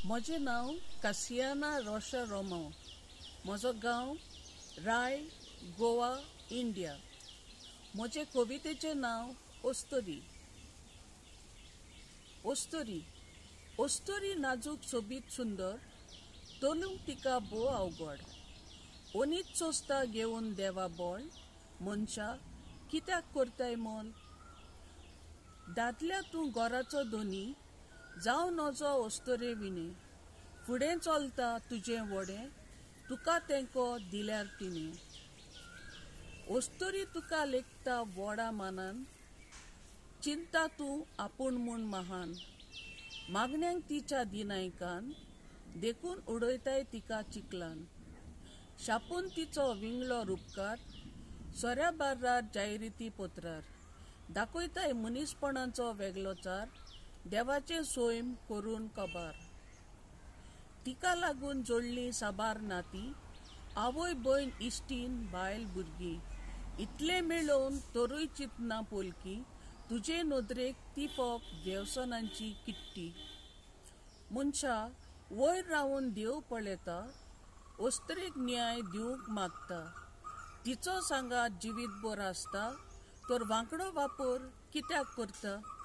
म्हजें नांव कासियाना रोशा रोमांव. म्हजो गांव राय, गोवा, इंडिया. म्हजे कवितेचें नांव अस्तुरी. अस्तुरी अस्तुरी नाजूक सोबीत सुंदर, तोलूंक तिका भोव अवघड. ओनीत सोंसता घेवन देवा बोळ, मनशा कित्याक करताय मोल? दादल्या तूं घराचो धनी, जावं नजो अस्तुरे विणे. फुडें चलता तुजें व्हडें, तुका तेंको दिल्यार तिणें. अस्तुरी तुका लेखता व्हडा मानान, चिंता तूं आपूण म्हूण महान. मागण्यांक तिच्या दिनाय कान, देखून उडयताय तिका चिकलान. शापून तिचो विंगळो रुपकार, सोऱ्या बार्रार जायरिती पत्रार. दाखयताय मनीसपणाचो वेगळोचार, देवाचें सैम करून कबार. तिका लागून जोडलीं साबार नातीं, आवय भयण इश्टीन बायल भुरगीं. इतलें मेळोवन तरूय चिंतना पोलकी, तुजे नदरेक ती फक्त वेवसनांची किट्टी. मनशा वयर रावन देव पळयता, अस्तुरेक न्याय दिवंक मागता. तिचो सांगात जिवीतभर आसता, तर वांकडो वापर कित्याक करता?